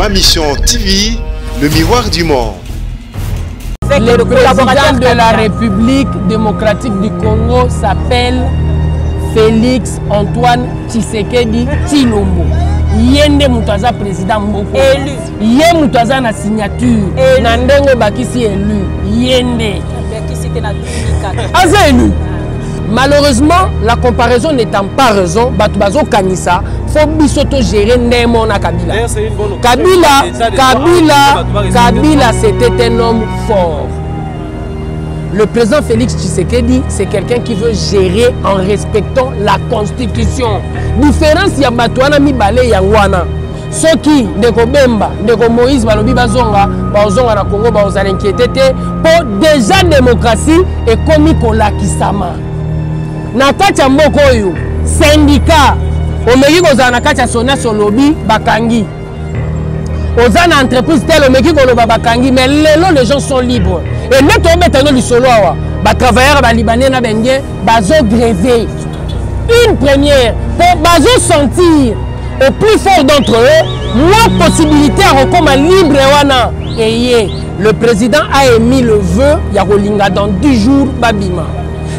Ma Mission TV, le miroir du monde. Le président de la République démocratique du Congo s'appelle Félix Antoine Tshisekedi Tshilombo. Ye nde moto aza président moko. Élu. Ye moto aza na signature. Na ndenge obakisi élu. Ye nde. Aza élu. Malheureusement, la comparaison n'étant pas raison, bato bazokanisa faut biso to gérer ndemo na Kabila. Kabila, Kabila, Kabila, c'était un homme fort. Le président Félix Tshisekedi, c'est quelqu'un qui veut gérer en respectant la Constitution. Différence ya bato wana mibale yango wana. Soki ndeko Bemba, ndeko Moïse balobi bazonga, bazonga na Congo bazala inquiété te po déjà démocratie ekomi kolakisama. Na kati ya mboka oyo syndicat omeki kozala na kati ya SONAS olobi bakangi. Oza na entreprise telle omeki koloba bakangi, mais lelo les gens sont libres. Et nde tobeta no lisolo awa, ba travailleurs ba libanais na ba indien bazo gréver. Une première po bazo sentir au plus fort d'entre eux moi possibilité ya kokoma libre wana eye. Le président a émis le vœu ya kolinga dans 10 jours babima.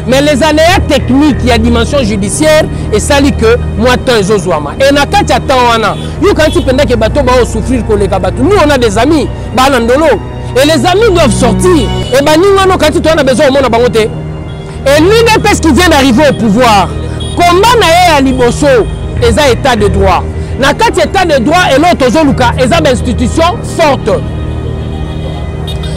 Mais les aléas techniques ya dimension judiciaire esali que moi temps ezozwama. Et na kati ya temps wana, yo kanti penda ke bato ba souffrir koleka bato. Nous on a des amis ba na ndolo et les amis doivent sortir. Et baninga no kanti to na besoin omona bango te. Et l'UDPS qui vient d'arriver au pouvoir, combat na ye ya liboso eza état de droit. Na kati état de droit et l'autre tozoluka eza ba institution forte.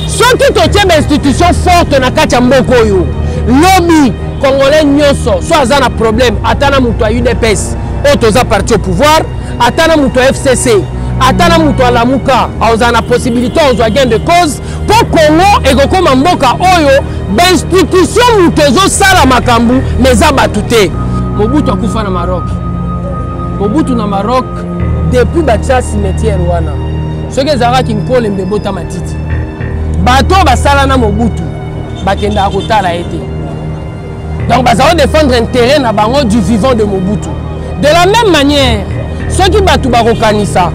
Soki totie ba institution forte na kati ya mboka oyo, lobi congolais nyonso so aza na problème, ata na moto ya UDPS oyo toza parti au pouvoir, ata na moto ya FCC, ata na moto ya Lamuka, akozala na possibilité ozwa gain de cause po Congo ekokoma mboka oyo ba institution moto ezosala makambo mais eza bato te. Mobutu akufa na Maroc. Mobutu na Maroc depuis batia cimetière wana, soki ezalaka Kinkole mbe bota matiti, bato oyo basala na Mobutu bakendaka kotala ye te. Donc bazala défendre intérêt na bango du vivant de Mobutu. De la même manière, soki bato bakokanisa,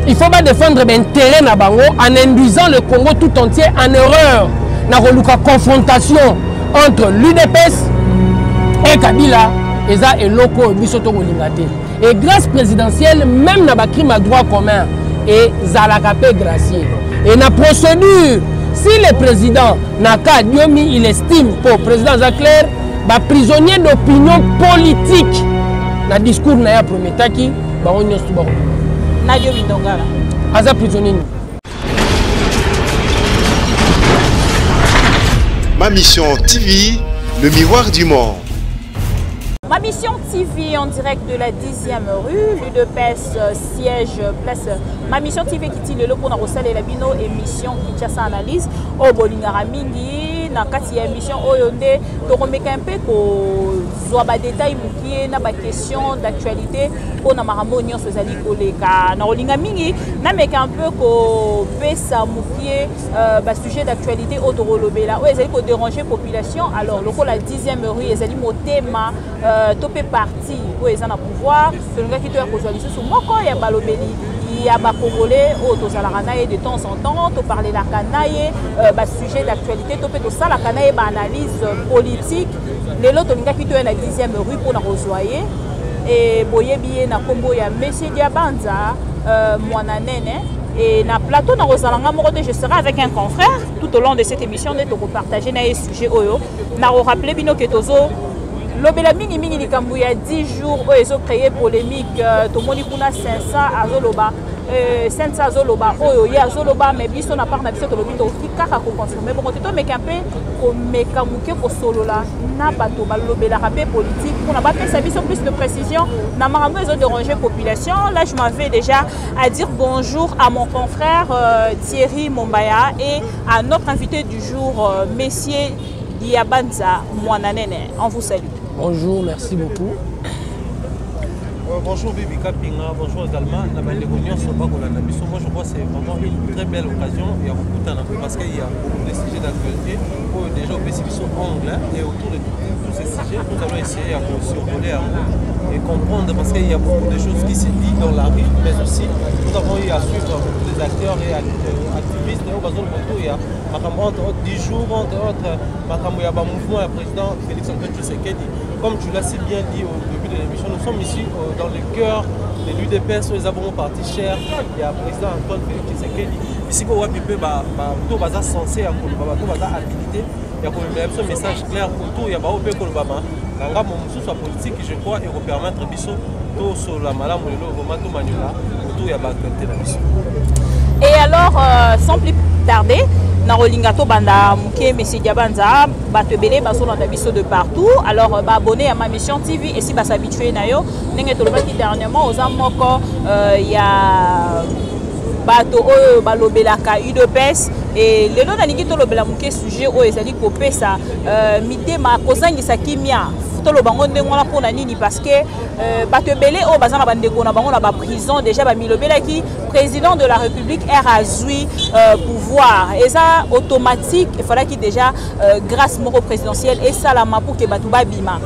il faut ba défendre intérêt na bango en induisant le Congo tout entier en erreur na koluka confrontation entre l'UDPS et Kabila. Eza eloko oyo biso tokolinga te. Et grâce présidentielle, même na ba crime à droit commun, et zalaka pe gracier. Et na procédure, si le président na cas Diomi, il estime pour président Zaclair, ba prisonnier d'opinion politique, na discours na ya prometaki, ba nyonso ba Na Diomi Ndongala. Aza prisonnier ni. Ma Mission TV, le miroir du monde. Ma Mission TV en direct de la 10e rue, l'UDPS siège place. Ma Mission TV qui tient le lot pour la bino émission Kinshasa Analyse. Oyo bolingaka mingi na kati ya émission oyo nde tokomeka mpe kozwa ba détail mokie na ba question d'actualité mpona makambo nyonso ezali koleka. Na kolinga mingi nameka un peu kopesa mokie ba sujet d'actualité oyo tokolobela oyo ezali kodéranger population. Alors lokola 10e rue ezali motema to mpe parti oyo eza na pouvoir, tolingaki toya kozwa lisusu moko ya balobeli ya bakongolais oyo tozalaka na ye de temps en temps, toparlelaka na ye ba sujet d'actualité to mpe tosalaka na ye ba analyse politique. Lelo tolingaki toya na 10e rue mpona kozwa ye. E boyebi ye na nkombo ya Monsieur Diabanza Mwana Nene. Et na plateau na kozala nga moko te, je serai avec un confrère tout au long de cette émission nde tokopartage na ye sujet oyo. Na korappeler bino ke tozo lobela mingi mingi likambo ya 10 jours oyo ezo créer polémique. Tomoni kuna 500 azoloba, 500 azoloba oyo ye azoloba, mais biso na part na biso tolobi tokoki kaka koconfirmer bongo te. Tomeka mpe komeka moke kosolola na bato balobelaka mpe politique mpona bapesa biso plus de précision na makambo ezo déranger population. Là je m'avais déjà à dire bonjour à mon confrère Thierry Mombaya et à notre invité du jour, Monsieur Diabanza Mwananene. On vous salue. Bonjour, merci beaucoup. Bonjour Bibi Kapinga, bonjour également. La bande de nyonso bakolanda biso. Moi je crois que c'est vraiment une très belle occasion. Il y a beaucoup de temps parce qu'il y a beaucoup de sujets d'actualité. Déjà au PCB angle et autour de tous ces sujets, nous allons essayer de survoler un peu. et comprendre parce qu'il y a beaucoup de choses qui se disent dans la rue, mais aussi nous avons eu à suivre beaucoup des acteurs et activistes oyo bazoloba autour ya makambo, entre autres 10 jours, entre autres makambo ya bamouvement ya président Félix Antoine Tshisekedi. Comme tu l'as si bien dit au début de l'émission, nous sommes ici dans le cœur de l'UDPS oyo eza bongo parti cher ya président Antoine Félix Tshisekedi, esika wapi mpe bato baza censé ya koloba, bato baza habilité ya komemela biso message clair autour ya baoyo mpe kolobama na ngambo mosusu ya politique. Je crois ekopermettre biso tosolola malamu lelo, vraiment tomanyola autour ya baactualité na biso. Et alors, sans plus tarder, nakolinga tobanda moke. Monsieur Diabanza, bato ebele bazolanda biso de partout. Alors baabonné ya Ma Mission TV esi bas'habituer na yo. Ndenge tolobaki dernièrement, oza moko ya bato oyo balobelaka UDPS. E lelo nalingi tolobela moke sujet oyo ezali kopesa mitema kozangisa kimia. Toloba ngo ndenge wana mpona nini? Parce que bato ebele oyo baza na bandeko na bango na baprison déjà bamilobelaki président de la République r azwi pouvoir, eza automatique, efalaki déjà grâce moko présidentielle esalama pour ke bato babima.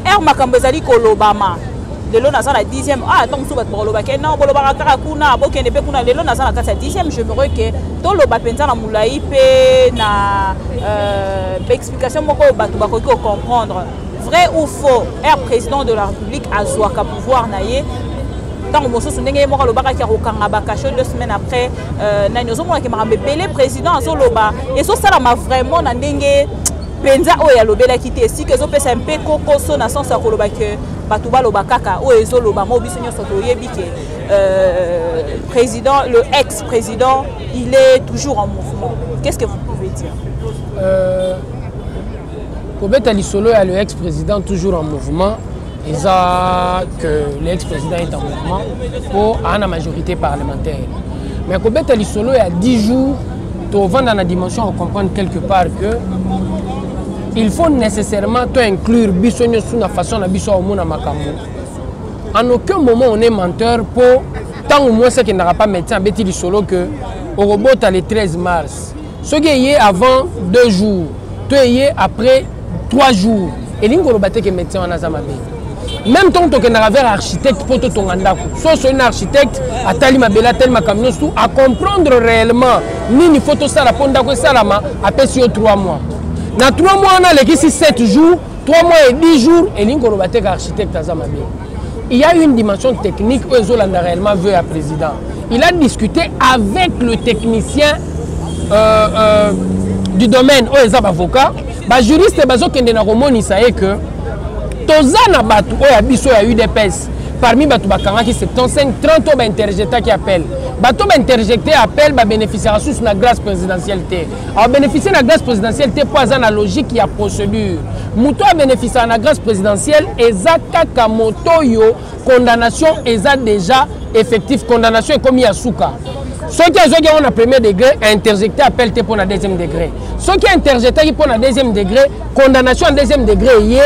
R makambo ezali kolobama lelo, naza na 10e. Ah, ntango mosusu bato bakolobake non, bolobaka kaka kuna, bokende mpe kuna. Lelo naza na kati ya 10e, j'aimerais ke toloba mpenza na molai mpe na baexplication moko oyo bato bakoki kocomprendre. Vrai ou faux, r président de la République azwaka pouvoir na ye, ntango mosusu ndenge ye moko alobakaki akokanga bakasho 2 semaines après, nani ozomonaki makambo ebele président azoloba ezosalama vraiment na ndenge mpenza oyo alobelaki te? Esika ezopesa mpe kokoso na sens ya koloba ke bato baloba kaka oyo ezoloba mo, biso nyonso toyebi ke président, le ex président, il est toujours en mouvement. Qu'est-ce que vous pouvez dire? Kobeta lisolo ya le ex président toujours en mouvement, eza que l'ex président est en mouvement mpo aa na majorité parlementaire. Mais kobeta lisolo ya 10 jours, tovanda na dimension ya comprendre quelque part que il faut nécessairement to inclure biso nyonso na façon na biso ya komona makambo. En aucun moment on est menteur, mpo ntango mwasi akendaka pa médecin, abeti lisolo ke okobota le 13 mars, soki eye avant 2 jours to eye après 3 jours, elingi koloba te ke médecin wana aza mabe. Même ntango tokendaka vers architecte mpo totonga ndako, so soki na architecte atali mabele, atali makambo nyonso, tu acomprendre réellement nini fo tosala mpo ndako esalama, apesi yo 3 mois. Na 3 mois wana alekisi 7 jours, 3 mois et 10 jours, elingi koloba te ka architecte aza mabe. Il y a une dimension technique oyo ezolanda réellement vœu ya président. Il a discuté avec le technicien du domaine oyo eza bavocat, bajuriste bazokende na komonisa ye ke toza na bato oyo ya biso ya UDPS. Parmi bato bakangaki 75, 30 oyo bainterjetaki appel. Bato bainterjecte appel babénéficiaka susu na grâce présidentielle te. Abénéficie na grâce présidentielle te mpo aza na logique ya procédure. Moto abénéficiaka na grâce présidentielle eza kaka moto oyo condamnation eza déjà effectif, condamnation ekomi ya suka. Soki azwaki yango na premier degré, interjecte appel te mpo na deuxième degré. Soki interjetaki mpo na deuxième degré, condamnation en deuxième degré, ye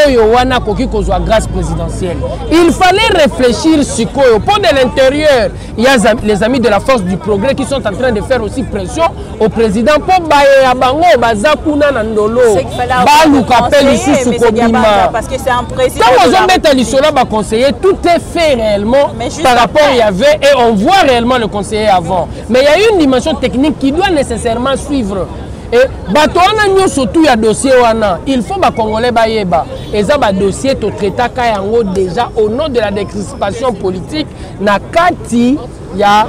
oyo wana akoki kozwa grâce présidentielle. Il fallait réfléchir sikoyo mpo de l'intérieur, il y a les amis de la Force du progrès qui sont en train de faire aussi pression au président mpo baye ya bango baza kuna na ndolo baluka mpe lisusu kobima. Ntango ozobeta lisolo baconseiller, tout est fait réellement par rapport il y avait et on voit réellement le conseiller avant, mais il y a une dimension technique qui doit nécessairement suivre. E bato wana nyonso tu ya dossier wana, il faut bacongolais bayeba, eza badossier totraitaka yango déjà au nom de la décrispation politique na kati ya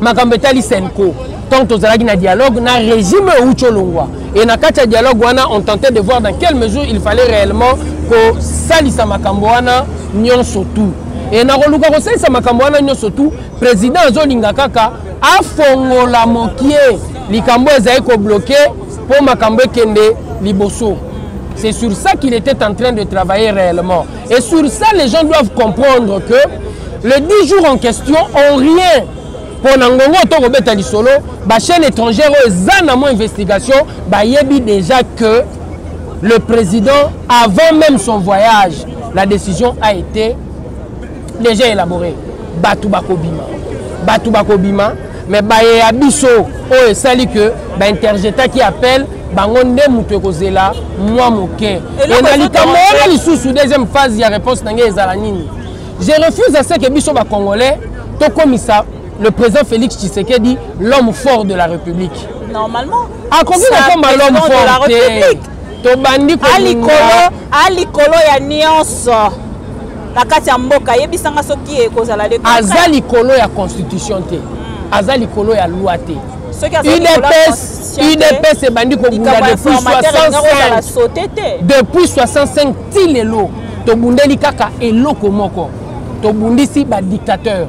makambo etali CENCO, tant tozalaki na dialogue na régime euti olongwa. Et na kati ya dialogue wana, on tentait de voir dans quelle mesure il fallait réellement kosalisa makambo wana nyonso tu. E na koluka kosalisa makambo wana nyonso tu, président azolinga kaka afongola mokie likambo ezali kobloquer mpo makambo ekende liboso. C'est sur ça qu'il était en train de travailler réellement. Et sur ça, les gens doivent comprendre que les 10 jours en question ont rien mpo na ngongo tokobeta lisolo. Bachaîne étrangère oyo eza na mwa investigation bayebi déjà que le président, avant même son voyage, la décision a été déjà élaborée. Bato bakobima, bato bakobima, mais baye ya biso oyo esali ke bainterjetaki appel. Bango nde moto ekozela mwa moke. E na likambo wana lisusu, deuxième phase ya réponse na ngai ezala nini? Je refuse à ce que biso bacongolais tokomisa le président Félix Tshisekedi l'homme fort de la République. Normalement, akoki kokoma l'homme fort te. Tobandi alikolo ya nyonso na kati ya mboka. Yebisanga soki ekozala le Aza likolo ya constitution te, aza likolo ya loi te. UDPS, UDPS ebandi kobunda depuis 65, depuis 65 ti lelo. Tobundeli kaka eloko moko, tobundisi badictateur.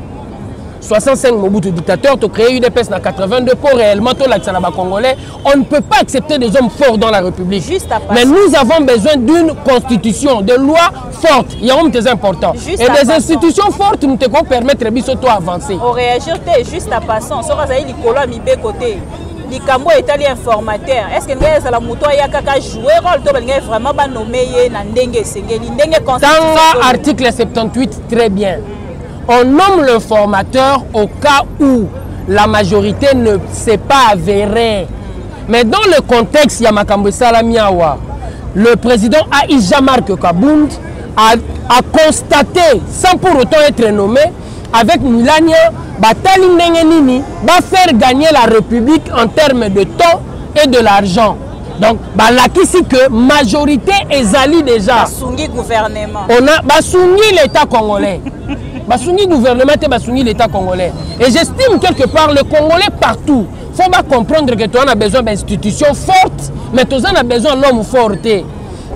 65, Mobutu dictateur. Tocréé UDPS na 82 pour réellement tolakisa na bacongolais: on ne peut pas accepter des hommes forts dans la République. Juste à Mais nous avons besoin d'une constitution, de lois fortes, yango moto eza important, Juste et à des passant. Institutions fortes moto ekopermettre biso to avancer. Oréagir te. Juste à passant, soki azali likolo ya mibeko te, likambo oyo etali informateur, est ce que ndenge ezala moto aya kaka jouer rôle to balingai vraiment banommer ye na ndenge esengeli, ndenge Tanga article 78 très bien. On nomme le formateur au cas où la majorité ne s'est pas avérée. Mais dans le contexte ya makambo esalami awa, le président AI Jean-Marc Kabund a constaté, sans pour autant être nommé, avec Milania, batali ndenge nini bafaire gagner la République en termes de temps et de l'argent. Donc balakisi que majorité ezali déjà. Basungi gouvernement. On a basungi l'État congolais, basungi gouvernement te, basungi l'État congolais. Et j'estime, quelque part, le Congolais partout faut ba comprendre que toza na besoin d'institutions fortes, mais toza na besoin l'homme fort te.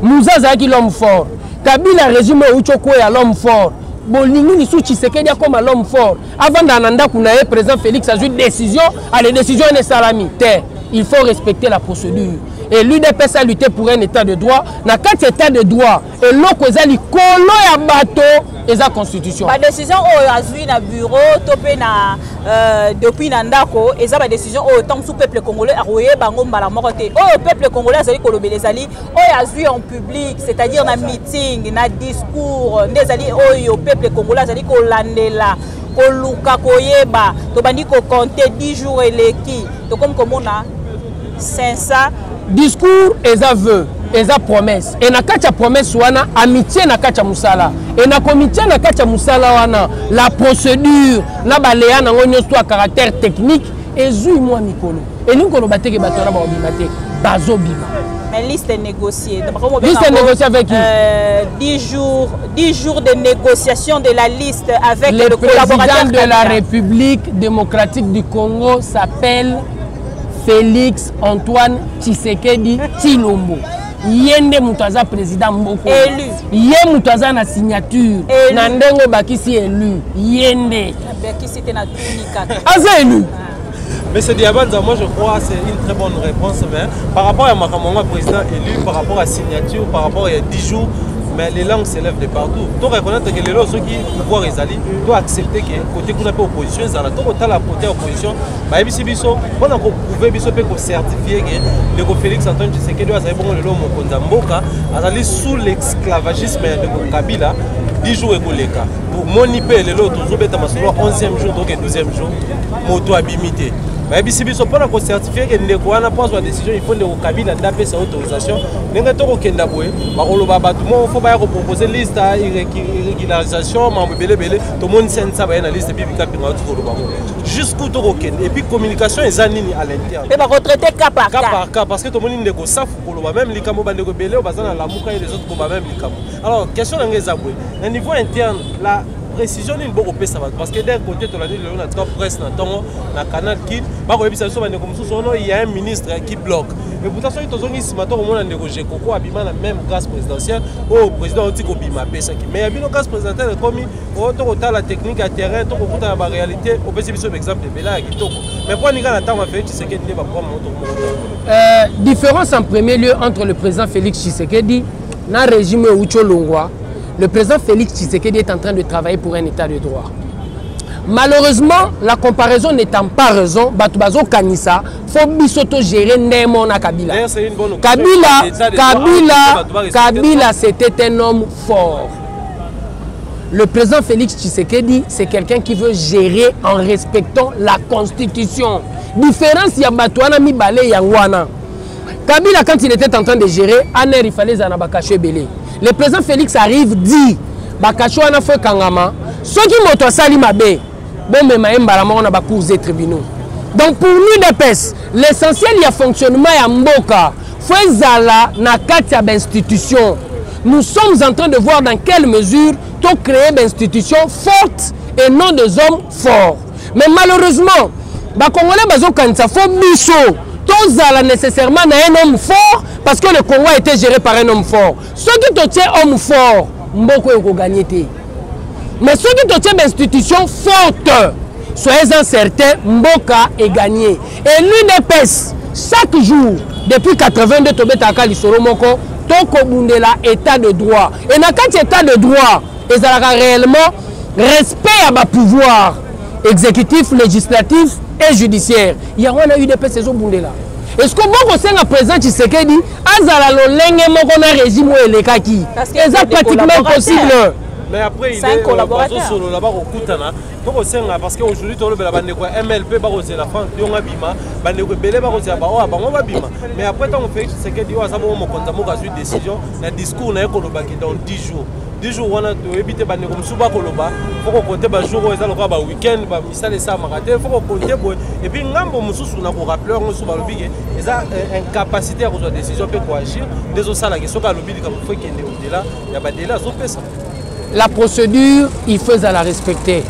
Mzee azalaki l'homme fort, Kabila, régime oyo euti okwea, l'homme fort. Bolingi lisusu Tshisekedi akoma l'homme fort, avandaka na ndako na ye, président Félix azwi décision, ale, décision wana esalami te. Il faut respecter la procédure et l'UDPS a lutté pour un état de droit. Na kati état de droit, eloko eza likolo ya bato eza constitution. Badécision oyo azwi na bureau to mpe na depuis na ndako, eza badécision oyo ntango mosusu peuple congolais akoyeba yango mbala moko te. Oyo peuple congolais azali kolobela ezali oyo azwi en public, c'est-à-dire na meeting, na discours, nde ezali oyo peuple congolais azali kolandela, koluka koyeba. Tobandi kocompter, 10 jours eleki, tokomi komona 500. Discours eza vœu, eza promesse, e na kati ya promesse wana amitié na kati ya mosala, e na komitia na kati ya mosala wana, la procédure na baleya nango nyonso to ya caractère technique ezwi mwa mikolo. Elingi koloba teke bato wana bakobima te, bazobima. Mais liste est négociée. Donc, Liste est négociée avec qui? 10 jours, 10 jours de négociation de la liste avec le le collaborateur président de la Kabila. République démocratique du Congo s'appelle Félix Antoine Tshisekedi Tshilombo. Ye nde moto aza président mboka. Élu. Ye moto aza na signature. Élu. Na ndenge obakisi élu, ye nde. Bekisi te, na tuni kaka. Aza élu. Mais c'est Diabanza, moi je crois que c'est une très bonne réponse. Mais par rapport à makambo, président élu, par rapport à signature, par rapport à il y a 10 jours, mais les langues s'élèvent de partout. To reconnaître que les lois qui pouvoir ezali, doit accepter que côté qu'on appelle opposition, ezala. To kotala côté opposition, bah bisi biso, on a prouvé biso pe ko certifier que le Félix Antoine Tshisekedi azali bongo lelo mokonzi ya mboka, azali sous l'esclavagisme ya ndeko Kabila. 10 jours ekoleka, moni mpe lelo tozobeta masolo 11e jour, toke 12e jour, moto abimi te. Bayebisi biso mpona kocertifier ke ndeko wana mpo azwa décision, il faut ndeko Kabila nde apesa autorisation. Ndenge tokokenda boye, bakoloba bato moko fo baya kopropose liste ya irrégularisation, mambo ebelebele. Tomoni sensa baye na liste bibika mpinga oti koloba ngo jusqu'où tokokende. Et puis communication eza nini à l'interne? Mpe bakotraite cas par cas cas. Par cas, parce que tomoni ndeko Safu koloba même likambo, bandeko ebele oyo baza na Lamuka et les autres koloba même likambo. Alors question na ngai eza boye: na niveau interne, la précision nini bokopesa bato? Parce que d'un côté, tolandi lelo na Top Presse na ntongo na Canal Kin, bakoyebisa biso bandeko mosusu ono il y a un ministre qui bloque. Et pourtant, soki tozongi nsima, tokomona ndeko Jekoko abima na même grâce présidentielle oyo président oti kobima apesaki. Mais ya bino grâce présidentielle ekomi oyo tokotala technique ya terrain, tokokutana baréalité. Opesi biso baexemple ebele ya kitoko, mais mpo aninga na ntango ya Félix Tshisekedi nde baprogramme moko tokomokotala. Différence en premier lieu entre le président Félix Tshisekedi na régime euti olongwa: le président Félix Tshisekedi est en train de travailler pour un état de droit. Malheureusement, la comparaison n'étant pas raison, bato bazokanisa fo biso togérer ndemo na Kabila. D'ailleurs, c'est une bonne occasion. Kabila, L'état de droit, Kabila, bato barespecter. Kabila, c'était un homme fort. Le président Félix Tshisekedi, c'est quelqu'un qui veut gérer en respectant la constitution. Différence ya bato wana mibale yango wana. Kabila, quand il était en train de gérer, ANR, il fallait ezala na bacachots ebele. Le président Félix arrive, dit bacachots wana faut ekangama. Soki moto asali mabe, bomema ye mbala moko na bacours et tribunaux. Donc pour l'UDPS, l'essentiel ya fonctionnement ya mboka faut ezala na kati ya bainstitution. Nous sommes en train de voir dans quelle mesure to créer bainstitution forte et non des hommes forts. Mais malheureusement, bacongolais bazokanisa faut biso tozala nécessairement na un homme fort, parce que le Congo a été géré par un homme fort. Soki totie homme fort, mboka oyo ekogagner te. Mais soki totie bainstitution forte, soyez-en certain, mboka egagné. Et l'UDPS, chaque jour depuis 82, tobetaka lisolo moko: tokobundela état de droit. Et na kati état de droit, ezalaka réellement respect ya bapouvoir exécutif, législatif et judiciaire. Yango wana UDPS ezobundela. Est ce que bokosenga président Tshisekedi azala lolenge moko na régime oyo elekaki? Eza pratiquement impossible. Mais après, il est bazosolola, bakokutana. Tokosenga, parce que aujourd'hui tolobela bandeko ya MLP, bakozela Frank Diongo abima, bandeko ebele bakozela baoyo bango babima. Mais après, ntango Félix Tshisekedi oyo aza bongo mokonzi ya mboka azwi décision na discours na ye kolobaki dans 10 jours, 10 jours wana toyebi te. Bandeko mosusu bakoloba faut kocompter bajour oyo eza lokola baweekend, bamisala esalamaka te, faut kocompter boye. Et puis ngambo mosusu na korappeler yango mosusu, balobi ke eza incapacité ya kozwa décision mpe koagir nde ezosalaka soki alobi likambo, faut ekende au-delà ya badélai azopesa. La procédure, il faut la respecter.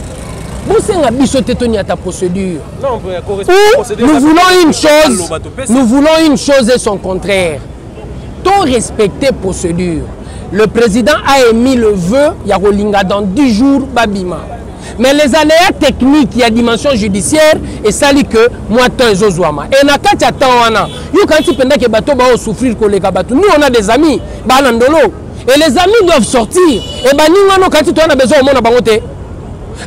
Bosenga biso te toniata procédure. Non, ou nous voulons une chose, nous voulons une chose et son contraire. To respecter procédure. Le président a émis le vœu ya kolinga dans 10 jours babima, mais les aléas techniques ya dimension judiciaire esali que mwa temps ezozwama. E na kati ya temps wana, yokanisi mpenza ke bato baosouffrir koleka bato. Nous, on a des amis bana ndolo et les amis doivent sortir. E baninga no kati toza na besoin omona bango te.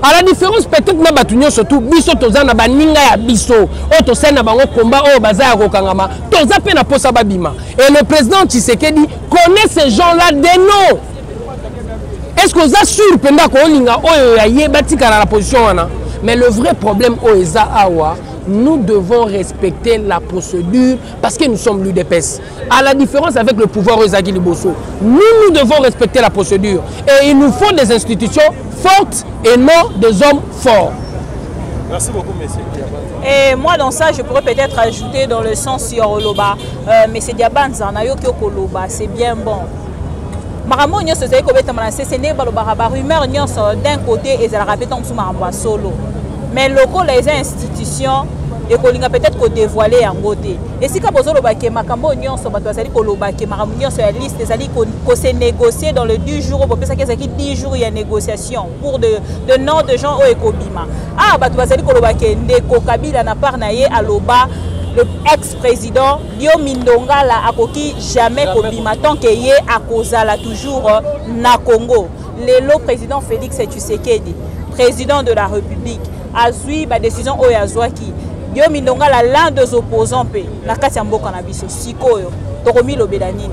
À la différence peut-être na bato nyonso tu, biso toza na baninga ya biso oyo tosali na bango komba, oyo baza ya kokangama, toza mpe na posa babima. Et le président Tshisekedi connaît ces gens-là des noms. Est ce que oza sûr mpenza koolinga oyo ya ye batikala na position wana? Mais le vrai problème oyo eza awa, nous devons respecter la procédure parce que nous sommes l'UDPS. À la différence avec le pouvoir ezalaki liboso, nous, nous devons respecter la procédure et il nous faut des institutions fortes et non des hommes forts. Merci beaucoup, monsieur. Et moi, dans ça, je pourrais peut-être ajouter dans le sens ya koloba, mais c'est Diabanza, nayoki koloba, c'est bien bon. Makambo nyonso ezali kobetama na sese, ndenge balobaka, barumeur nyonso d'un côté ezalaka mpe ntango mosusu makambo ya solo, mais lokola eza institution ekolinga peut-être kodévoiler yango te. Esika bozoloba ke makambo nyonso bato bazali koloba ke makambo nyonso ya liste ezali kose négocier dans le 10 jours oyo bopesaki, ezalaki 10 jours ya négociation pour de nom de gens oyo ekobima. Ah, bato bazali koloba ke ndeko Kabila na part na ye aloba le ex-président Diomi Ndongala akoki jamais kobima tant que ye akozala toujours na Congo. Lelo président Félix Tshisekedi, président de la République, azwi badécision oyo azwaki. Diomi Ndongala, l'un des opposants mpe na kati ya mboka na biso, sikoyo tokomilobela nini?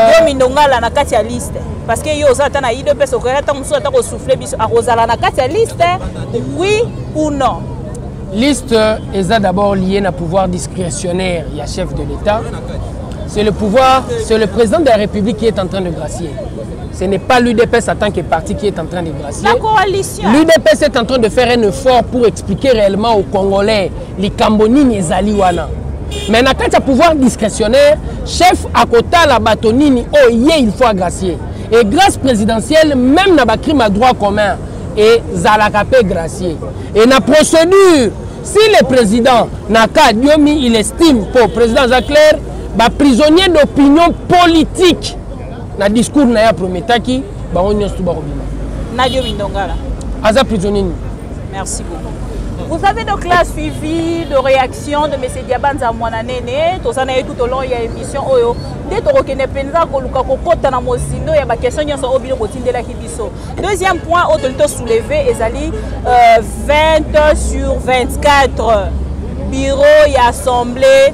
Diomi Ndongala na kati ya liste, parce que yo oza ata na UDPS, okoki ata mosusu ata kosouffler biso, akozala na kati ya liste, oui ou non? Liste eza d'abord lié na pouvoir discrétionnaire ya chef de l'État. C'est le pouvoir, c'est le président de la République qui est en train de gracier. Ce n'est pas l'UDPS en tant que parti qui est en train de gracier. La coalition. L'UDPS est en train de faire un effort pour expliquer réellement aux Congolais likambo nini ezali wana. Mais na kati ya pouvoir discrétionnaire, chef akotala bato nini oyo ye il faut agracier. Et grâce présidentielle, même na bacrime à droit commun, ezalaka mpe gracier. Et na procédure, si le président, na cas Diomi, il estime, po président aza clair, baprisonnier d'opinion politique, na discours na ye aprometaki bango nyonso tu bakobima. Na Diomi Ndongala? Aza prisonnier nini? Merci beaucoup. Vous avez donc là suivi de réaction de M. Diabanza Mwananene, tozana ye tout au long ya émission oyo. Nde tokokende mpenza koluka kokota na mozindo ya baquestion nyonso oyo bino botindelaki biso. Deuxième point oyo tolingi tosoulever ezali 20 sur 24 bureau ya assemblée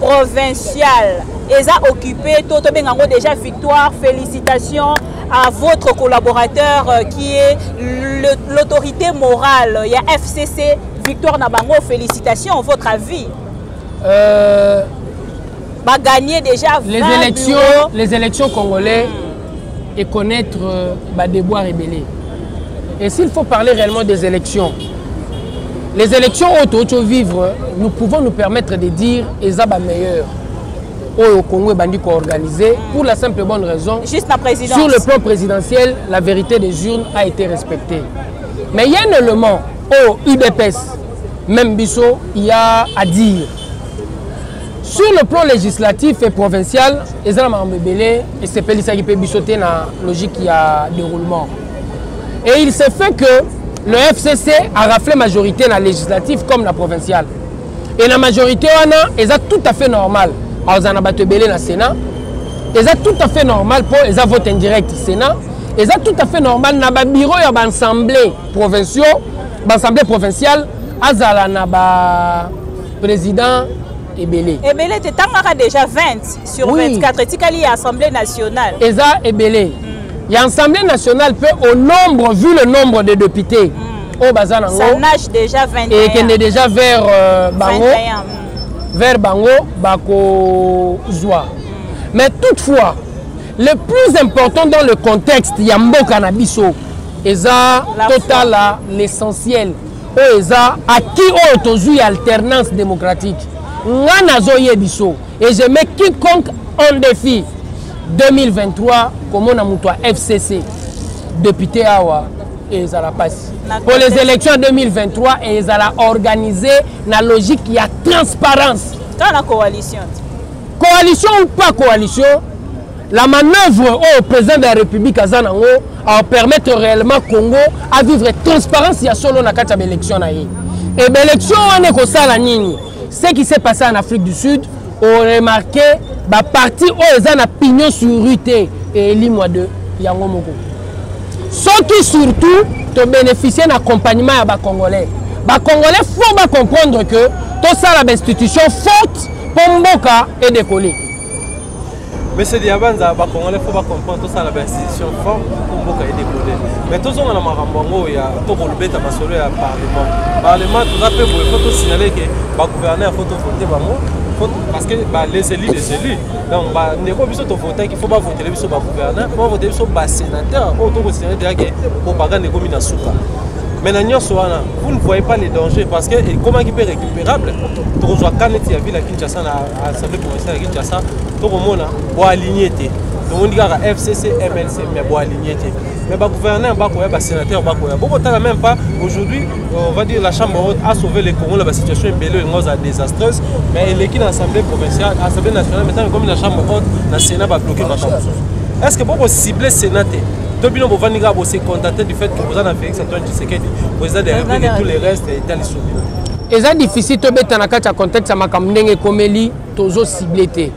provinciale eza occupé. To tobenga yango déjà victoire. Félicitations à votre collaborateur qui est l'autorité morale ya FCC. Victoire na bango, félicitations. Votre avis? Bagagner déjà 20 les élections bureaux. Les élections congolais et connaître badéboire ebele. Et s'il faut parler réellement des élections, les élections oyo vivre, nous pouvons nous permettre de dire eza bameilleur oyo Congo ebandi koorganiser, pour la simple et bonne raison, juste la présidence. Sur le plan présidentiel, la vérité des urnes a été respectée. Mais il y a un élément oyo UDPS, même biso, il y a à dire. Sur le plan législatif et provincial, eza na makambo ebele esepelisaki mpe biso te na logique ya déroulement. Et il s'est fait que le FCC a raflé majorité na législatif comme na provincial. Et na majorité wana, eza tout à fait normal. Azala na bato ebele na Sénat, eza tout à fait normal mpo eza vote indirect Sénat. Eza tout à fait normal na babureau ya baassemblée provinciaux, baassemblée provinciale, azala na baprésident ebele. Ebele te, tangaka déjà 20 sur 24 etikali ya Assemblée nationale. Eza ebele ya Assemblée nationale mpe au nombre, vu le nombre de députés oyo baza nango, ça nage déjà 21. Ekende déjà vers bango 21. Vers bango bakozwa. Mais toutefois, le plus important dans le contexte ya mboka na biso eza La totala l'essentiel oyo eza acquis oyo tozwi ya alternance démocratique. Nga nazoyebi biso et je mets quiconque en défi, 2023, komona moto ya FCC député awa ezala mpasi. Pour les élections 2023, ezala organisé na logique ya transparence. Kaka na coalition. Coalition ou pas coalition, la manœuvre oyo président de la République aza nango apermettre réellement Congo à vivre transparence ya solo na kati ya baélection na ye. E baélection wana ekosala nini? Ce qui s'est passé en Afrique du Sud, oremarqué baparti oyo eza na pignon sur rue te elimwa de yango moko. Soki surtout tobénéficie na accompagnement ya bacongolais, bacongolais faut bacomprendre que tosala bainstitution forte mpo mboka edécoller. Monsieur Diabanza, bacongolais faut bacomprendre tosala bainstitution forte mpo mboka edécoller. Mais tozonga na makambo yango ya tokolobeta masolo ya parlement. Parlement toza mpe boye, faut tosignale ke bagouverneur, faut tovote bango parce que bah, les élus, les élus, donc bandeko biso tovotaki, faut bavotele biso bagouverneur, faut bavotele biso basénateur. Oyo tokosignale déjà ke propagande ekomi na suka. Mais na nyonso wana, vous ne voyez pas les dangers? Parce que ekomaki mpe récupérable. Tokozwa ka neti ya ville ya Kinshasa, na assemblée provinciale ya Kinshasa, tokomona boaligné te. Tomoni kaka FCC, MLC, mais boaligné te. Mais bagouverneur bakoya, basénateur bakoya, bokotala même pas. Aujourd'hui, on va dire la chambre haute a sauvé le Congo na basituation ebele oyo ozala désastreuse, mais eleki na assemblée provinciale, assemblée nationale. Maintenant ekomi na chambre haute, na Sénat, babloqué makambo mosusu. Est ce que bokocible Sénat te, to bino bovandi kaka, bose contenter du fait que boza na Félix Antoine Tshisekedi, président de la République, et tous les restes etali so bino? Eza difficile tobeta na kati ya contexte ya makambo ndenge ekomeli. Tozocible te.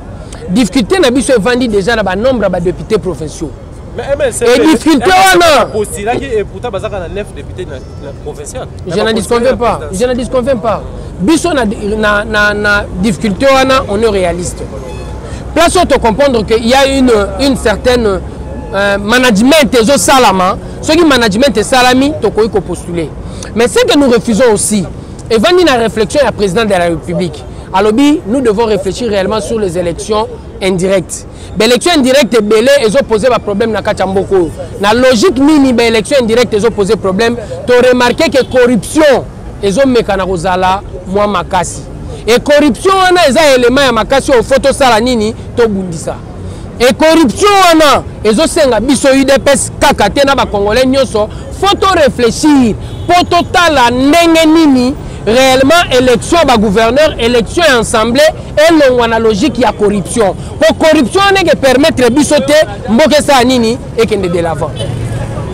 Difficulté na biso evandi déjà na banombre ya badéputé provinciaux. Mais MLC Et difficulté wana postulaki et pourtant bazaka na 9 députés na provincial. Je n'en disconviens pas, je n'en disconviens pas. Biso na difficulté wana, on est réaliste. Place oyo tocomprendre que il y a une certaine management ezosalama. Soki management esalami, tokoki kopostuler. Mais ce que nous refusons aussi, evandi na réflexion ya président de la République, alobi nous devons réfléchir réellement sur les élections indirectes. Baélection indirecte ebele ezopose baproblème na kati ya mboka oyo. Na logique nini baélection indirecte ezopose problème? Toremarke ke corruption ezomeka na kozala mwa makasi, e corruption wana eza élément ya makasi oyo faut tosala nini? Tobundisa. E corruption wana ezosenga biso UDPS kaka te, na bacongolais nyonso, faut toréfléchir mpo totala ndenge nini réellement élection ya bagouverneur, élection ya assemblée elongwa na logique ya corruption, po corruption wana eke permettre biso te mboka esala nini, ekende de l'avant.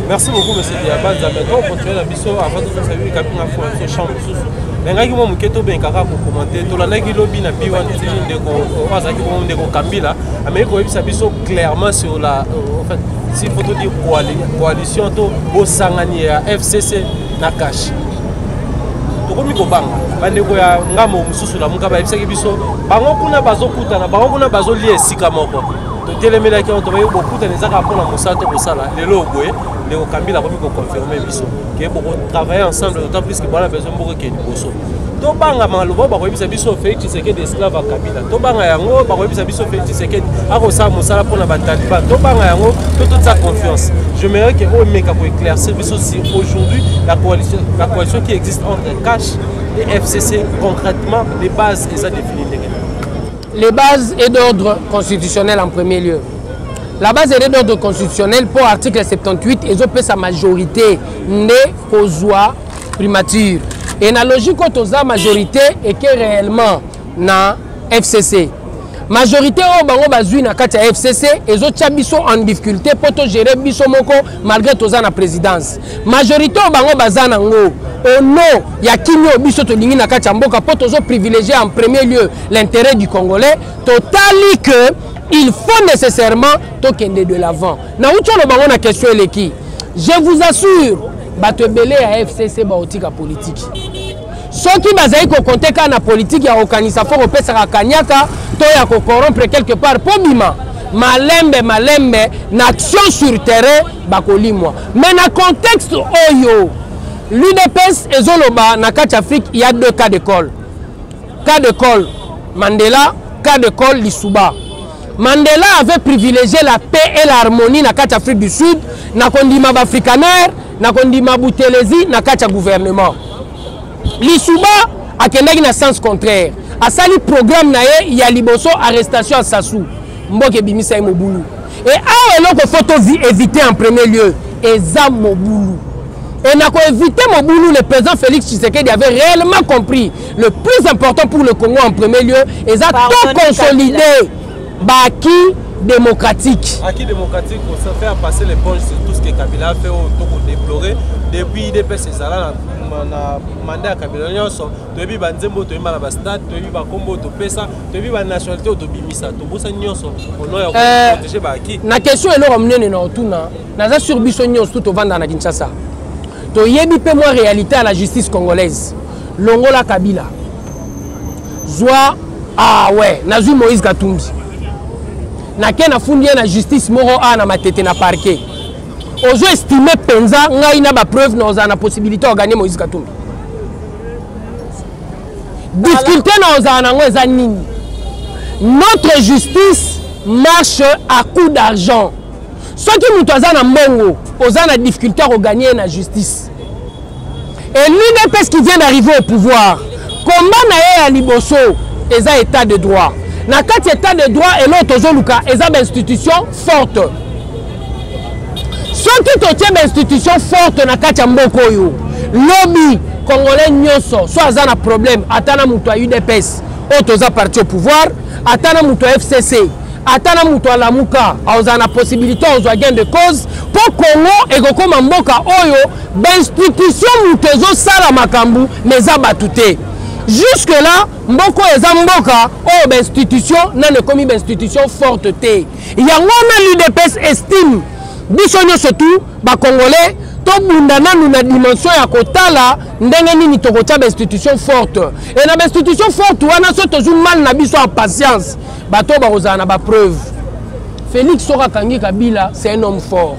Merci beaucoup, monsieur Diabanza. Maintenant, on continue la biso avant de saluer Kapinga Fo biso chambre mosusu. Nangaki mwa moke tobengaka kokomante. Tolandaki lobi na B1 TV ndeko oyo azalaki bongo ndeko Kambila ameki koyebisa biso clairement sur la en fait, s'il faut dire coalition to bosangani ya FCC na CACH. Tokomi kobanga bandeko ya ngambo mosusu. Lamuka bayebisaki biso bango kuna bazokutana, bango kuna bazolia esika moko. Totelemelaki yango, tobayi bokutana eza kaka mpona mosala to kosala. Lelo boye ndeko Kabila akomi koconfirme biso ke bokotravaille ensemble, d'autant plus ke bwana besoin mboka ekende liboso. Tobanga maloba bakoyebisa biso Félix Tshisekedi esclave ya Kabila, tobanga yango. Bakoyebisa biso Félix Tshisekedi akosala mosala mpona bataliban, tobanga yango. To totia confiance. J'aimerais que oyo emeka koéclaircir biso si aujourd'hui la coalition qui existe entre CACH et FCC, concrètement, les bases eza défini ndenge? Les bases est d'ordre constitutionnel en premier lieu. La base est d'ordre constitutionnel pour article 78, ezopesa majorité nde kozwa primature. Et na logique oyo toza, majorité eke réellement na FCC. Majorité oyo bango bazwi na kati ya FCC ezotia biso en difficulté mpo togérer biso moko malgré toza na présidence. Majorité oyo bango baza nango, au nom ya kimia oyo biso tolingi na kati ya mboka, mpo tozoprivilégier en premier lieu l'intérêt du Congolais, totali que il faut nécessairement tokende de l'avant. Nauti oloba ngo na question eleki. Je vous assure, bato ebele ya FCC baotika politike soki bazali kocompter kaka na politike ya kokanisa fo kopesaka kanyaka to ya kocorrompre quelque part mpo bima malembe malembe na action sur terrain, bakolimwa. Mais na contexte oyo l'UDPS ezoloba na kati Afrique, il y a deux cas d'école: cas d'école Mandela, cas d'école Lisuba. Mandela avait privilégié la paix et l'harmonie na kati Afrique du Sud, na kondima baafrikaner, na kondima Butelezi na kati ya gouvernement. Lisuba akendaki na sens contraire, asali programme na ye ya liboso, arrestation ya Sassou, mboka ebimisa ye mobulu. E awa eloko fo toéviter en premier lieu eza mobulu. Et na koéviter mobulu, le président Félix Tshisekedi avait réellement compris le plus important pour le Congo en premier lieu eza to consolider baacquis démocratique. Acquis démocratique, on se fait passer l'éponge sur tout ce que Kabila a fait, au déplorer depuis UDPS ezala na mandat ya Kabila nyonso. Toyebi banzembo toyemba na bastade, toyebi bakombo topesa, toyebi banationalité oyo tobimisa, tobosa nyonso au nom ya koprotéger baacquis. Na question, eloko monene na otuna, naza sur biso nyonso tu tovanda na Kinshasa, toyebi mpe mwa réalité ya la justice congolaise. Longola Kabila, zwa, ah ouais, nazwi Moïse Katumbi, nake nafundi ye na justice moko awa na Matete na parquet. Ozo estime mpenza ngai na bapreuve na ozala na possibilité oganye Moïse Katumbi? Difficulté na ozala nango eza nini? Notre justice marche à coup d'argent. Soki moto aza na mbongo, oza na difficulté ya koganye na justice. Et l'UDPS qui vient d'arriver au pouvoir, combat na ye ya liboso eza état de droit. Na kati état de droit, eloko tozoluka eza bainstitution forte. Soki totie bainstitution forte na kati ya mboka oyo, lobi Congolais nyonso so aza na problème, ata na moto ya UDPS oyo toza parti au pouvoir, ata na moto ya FCC, ata na moto alamuka, akozala na possibilité ozwa gain de cause, mpo Congo ekokóma mboka oyo bainstitution moto ezosala makambo, mais eza bato te. Jusque là, mboka oyo eza mboka oyo bainstitution nano ekomi bainstitution forte te. Yango wana l'UDPS estime biso nyonso tu bacongolais tobunda nanu na dimension ya kotala ndenge nini tokotia bainstitution forte. E na bainstitution forte wana, so tozwi mal na biso ya patience, bato oyo bakozala na bapreuve. Félix soki akangi Kabila, c'est un homme fort.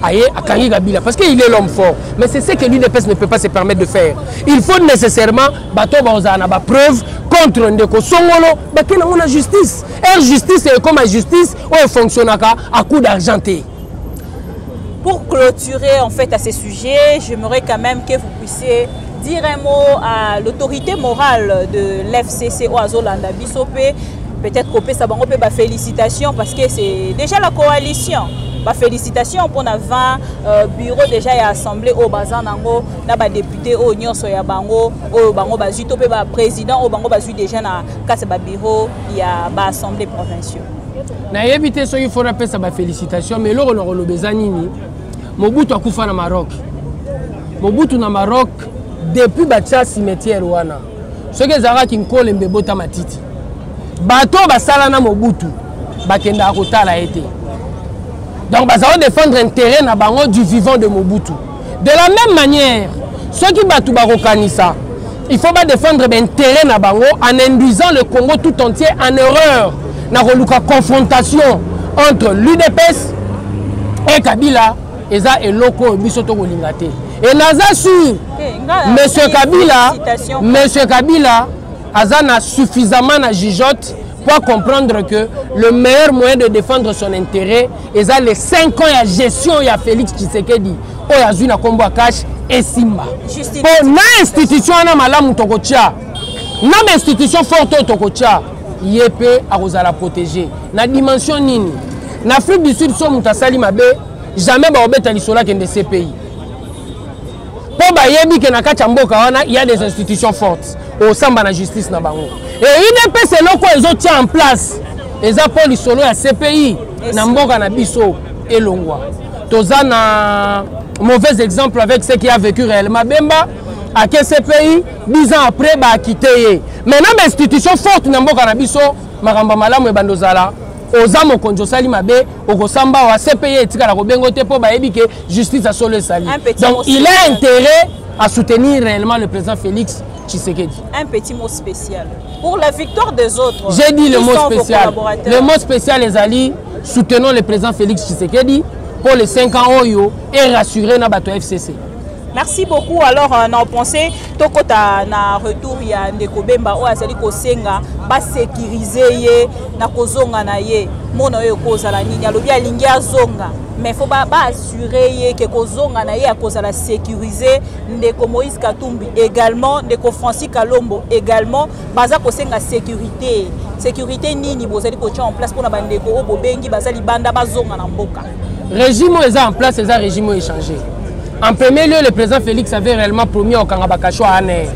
Aye akangi Kabila parce qu'il est l'homme fort, mais c'est ce que l'UDPS ne peut pas se permettre de faire. Il faut nécessairement bato oyo bakozala na bapreuve contre ndeko songolo, bakende yango na justice. Aire justice ekoma justice oyo efonctionnaka à coup d'argent te. Pour clôturer en fait à ces sujets, j'aimerais quand même que vous puissiez dire un mot à l'autorité morale de l'FCC azolanda biso pe, peut-être kopesa bango pe ba félicitations, parce que c'est déjà la coalition. Ba félicitations pour na 20 bureau déjà ya assemblée oyo baza nango, na ba député oyo nyonso ya bango oyo bango bazwi, to pe ba président oyo bango bazwi déjà na kati ba bureau ya ba assemblée provinciaux. Nayebi te soki fo napesa bafélicitation, mais eloko na koloba eza nini? Mobutu akufa na Maroc. Mobutu na Maroc, depuis batia cimetière wana, soki ezalaki nkolembe ebota matiti, bato oyo basala na Mobutu bakendaka kotala ye te. Donc bazala défendre intérêt na bango du vivant de Mobutu. De la même manière, soki bato bakokanisa il faut badéfendre baintérêt na bango en induisant le Congo tout entier en erreur. Na koluka confrontation entre l'UDPS et Kabila, eza eloko oyo biso tokolinga te. Et naza sûr, monsieur Kabila, monsieur Kabila aza na suffisamment na jugeote pour comprendre que le meilleur moyen de défendre son intérêt eza les 5 ans ya gestion ya Félix Tshisekedi oyo azwi na nkombo ya cash esimba. Mpo na institution wana malamu tokotia, na bainstitution forte oyo tokotia, ye mpe akozala protégé. Na dimension nini? Na Afrique du Sud, so moto asali mabe, jamais bakobeta lisolo akende CPI, mpo bayebi ke na kati ya mboka wana ya des institutions fortes, osamba na justice na bango. E UDPS, eloko ezotia en place eza mpo lisolo ya CPI na mboka na biso elongwa. Toza na mauvais exemple avec ce qui a vécu réellement Bemba ake CPI, 10 ans après baakite ye. Maintenant, bainstitution forte na mboka na biso, makambo malamu ebanda ozala. Oza mokonzi, osali mabe, okosamba awa, CPI etikala kobengo te, mpo bayebi ke justice ya solo esali. Donc il a intérêt à soutenir réellement le président Félix Tshisekedi. Un petit mot spécial pour la victoire des autres. J'ai dit le mot spécial. Le mot spécial ezali: soutenons le président Félix Tshisekedi pour les 5 ans oyo et rassurer na bato FCC. Merci beaucoup. Alors, na pensé tokota na retour ya ndeko Bemba oyo azali kosenga basécuriser ye na kozonga na ye. Mona oyo ekozala nini? Alobi alingi azonga, mais faut baassurer ye ke kozonga na ye akozala sécurisé. Ndeko Moïse Katumbi également, ndeko Francis Kalombo également baza kosenga sécurité. Sécurité nini bozali kotia en place mpona bandeko oyo bobengi baza libanda bazonga na mboka? Régime oyo eza en place eza régime oyo échangé. En premier lieu, le président Félix avait réellement promis okanga bacachots ya ANR.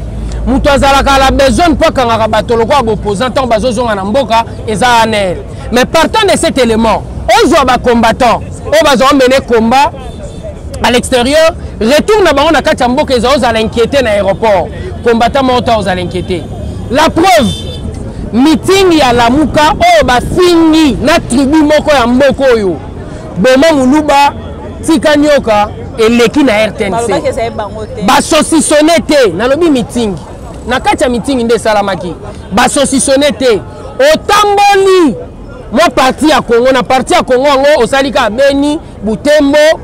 Moto azalaka la besoin mpo akangaka bato lokola baopposant ntango bazozonga na mboka eza ANR. Mais partant de cet élément, ozwa bacombattant oyo bazwa mener combat à l'extérieur, retour na bango na kati ya mboka eza ozala inquiété na aéroport, combattant moko ta ozala inquiété. La preuve, meeting ya Lamuka oyo bafingi na tribu moko ya mboka oyo, boma moluba tika nyoka, eleki na RTNC, basaucissonne te. Nalobi meeting, na kati ya meeting nde esalamaki, basaucissonne te. Otamboli mwa partie ya Congo, na partie ya Congo yango osali kaka Beni, Butembo,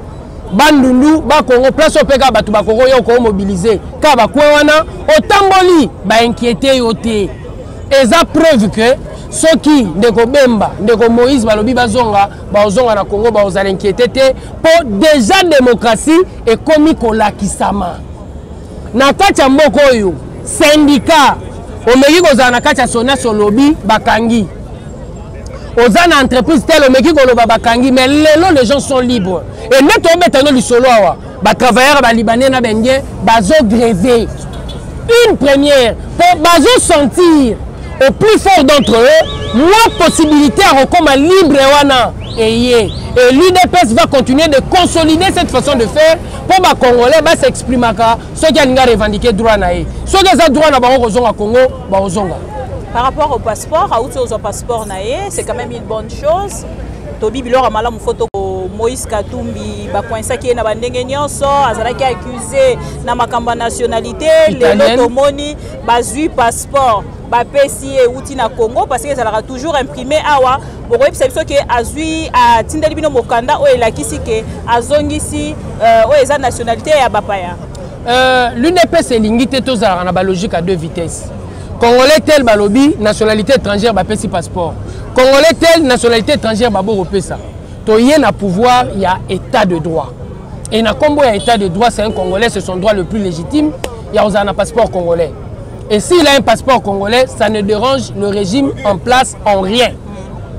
Bandundu, Bakongo, place oyo mpe kaka bato bakoko yo komobiliser kaka bakwe wana. Otamboli, bainquiété yo te. Eza preuve ke soki ndeko Bemba, ndeko Moïse balobi bazonga, baozonga na Congo, baozala inquiété te, mpo déjà démocratie ekomi kolakisama na kati ya mboka oyo. Syndicat, omeki kozala na kati ya SONAS, olobi, bakangi. Oza na entreprise tel, omeki koloba, bakangi. Mais lelo les gens sont libres. E nde tobeta no lisolo awa, batravailleur balibanais na baindien bazogrève, une première, mpo bazosentir au plus fort d'entre eux mwa possibilité ya kokóma libre wana eye. Et l'UDPS va continuer de consolider cette façon de faire mpo bacongolais bas'exprimaka soki alingi arevendiquer droit na ye. Soki eza droit na bango kozonga Congo, bakozonga. Par rapport au passeport, auti ozwa passeport na ye, c'est quand même une bonne chose. Tobi biloko ya malamu. Foto Moïse Katumbi, bakoinsaki ye na bandenge nyonso, azalaki accusé na makambo ya nationalité. Lelo tomoni bazwi passeport, bapesi ye, euti na Congo, parce que ezalaka toujours imprimé awa. Bokoyebisa biso ke azwi, atindeli bino mokanda oyo elakisi ke azongisi oyo eza nationalité ya bapaya. L'UDPS elingi te tozalaka na balogique à deux vitesses. Congolais tel balobi nationalité étrangère, bapesi passeport. Congolais tel, nationalité étrangère, babokopesa. Toye na pouvoir ya état de droit, et na nkombo ya état de droit, c'est un Congolais, c'est son droit le plus légitime ya kozala na passeport congolais. Et s'il a un passeport congolais, ça ne dérange le régime en place en rien.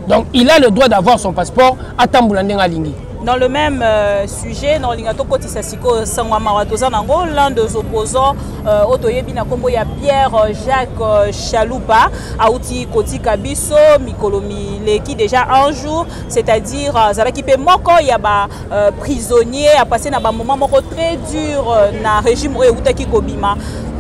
Donc il a le droit d'avoir son passeport, atambola ndenge alingi. Dans le même sujet, na olinga tokotisa sikoyo sango ya mawa toza nango. L'un des opposants oyo toyebi na nkombo ya Pierre Jacques Chalupa auti kotika biso mikolo mileki, déjà un jour, c'est-à-dire azalaki mpe moko ya ba prisonnier, apasse na bamoment moko très dur na régime oyo eutaki kobima.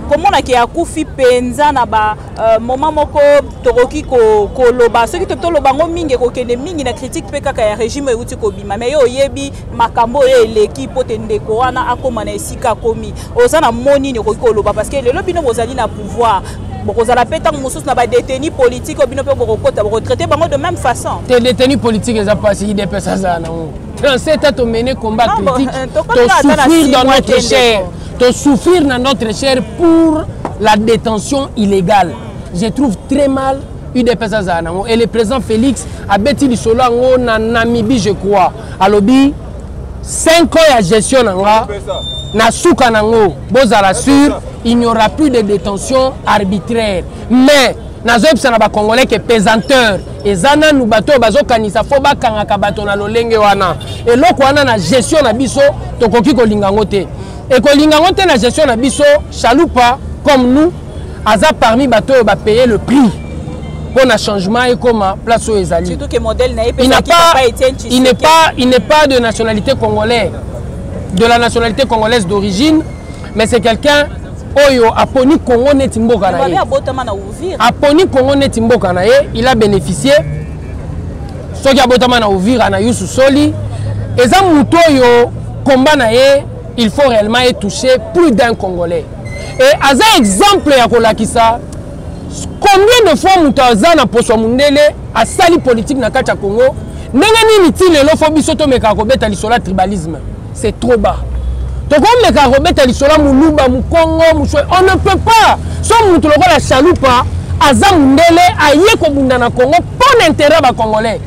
Komonaki akufi mpenza na ba moment moko tokoki koloba, soki toloba yango mingi ekokende mingi na critique mpe kaka ya régime euti kobima. Mais yo oyebi makambo oyo eleki mpo te ndeko wana akóma na esika akomi, oza na mo nini okoki koloba? Parce que lelo bino bozali na pouvoir. Bokozala mpe ntango mosusu na badétenu politique oyo bino mpe bokokota, bokotraite bango de même façon. Te, détenu politique eza mpasi. UDPS azala nango 37 ans, tomene combat critique, tosouffrir dans notre chair, tosouffrir na notre chair pour la détention illégale. Je trouve très mal. UDPS azala nango et le président Félix abeti lisolo yango na Namibie, je crois. Alobi 5 ans ya gestion na nga, na suka nango, bozala sûr, il n'y aura plus de détention arbitraire. Mais nazoyebisa na Bacongolais ke pesanteur eza nanu. Bato oyo bazokanisa fo bakangaka bato na lolenge wana, eloko wana na gestion na biso tokoki kolinga yango te, ekolinga yango te na gestion na biso. Chalupa, comme nous, aza parmi bato oyo bapaye le prix mpo na changement ekoma place oyo ezali. Il n'est pas de nationalité congolais, de la nationalité congolaise d'origine, mais c'est quelqu'un oyo aponi Congo neti mboka na ye, aponi Congo neti mboka na ye. Il a bénéficié. Soki abotama na Uvira na yusu soli, eza motu oyo combat na ye, il faut réellement etoucher plus d'un Congolais. Et aza exemple ya kolakisa combien de fois moto aza na poso ya mondele asali politique na kati ya Congo. Ndenge nini ti lelo fo biso tomekaka kobeta lisolo ya tribalisme? C'est trop bas. Tokomekaka kobeta lisolo ya Moluba, Mokongo, Moswe, on ne peut pas. So moto lokola Chalupa aza mondele, aye kobunda na Congo mpo na intérêt ya Bacongolais.